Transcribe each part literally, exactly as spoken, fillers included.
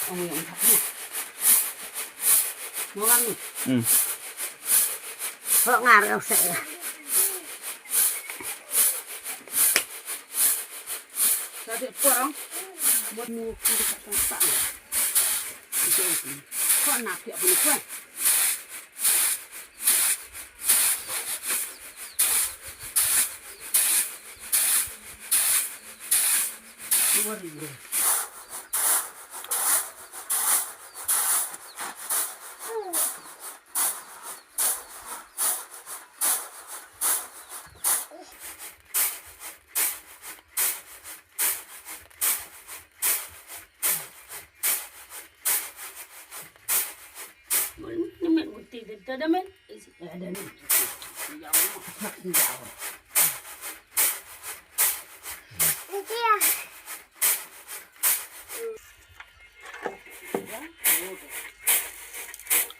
Ong ong thak ni. Mo ngam ni. Hmm. Ho ngar ong se. Sa de porong. Buat mu ki de ka tang sa. Ko na ki apa ni ko.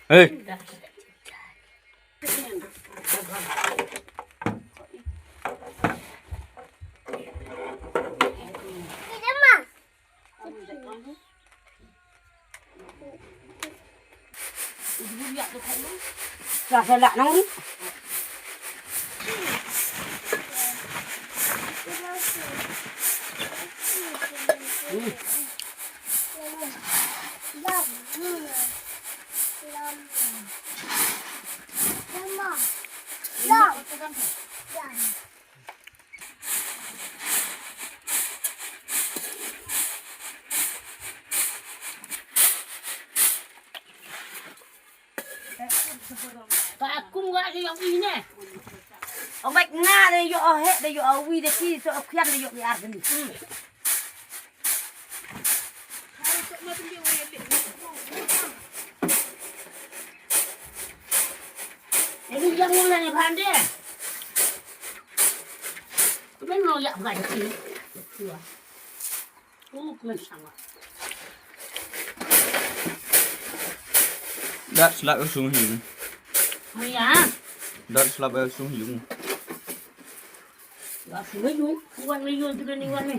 Hey. Sa sa lak nang ri. Ka kum ga de yong ine. O bai nga de yo o he de yo o wi de ki so o khian de yo ni ar de ni. Ini yang mana ni pande? Kemen lo yak bukan sini. Dua. Oh, kemen sama. Dat slap ïa u sung hiung. Oh ya. Dat slap ïa u sung hiung. Wan ni wan ni wan ni.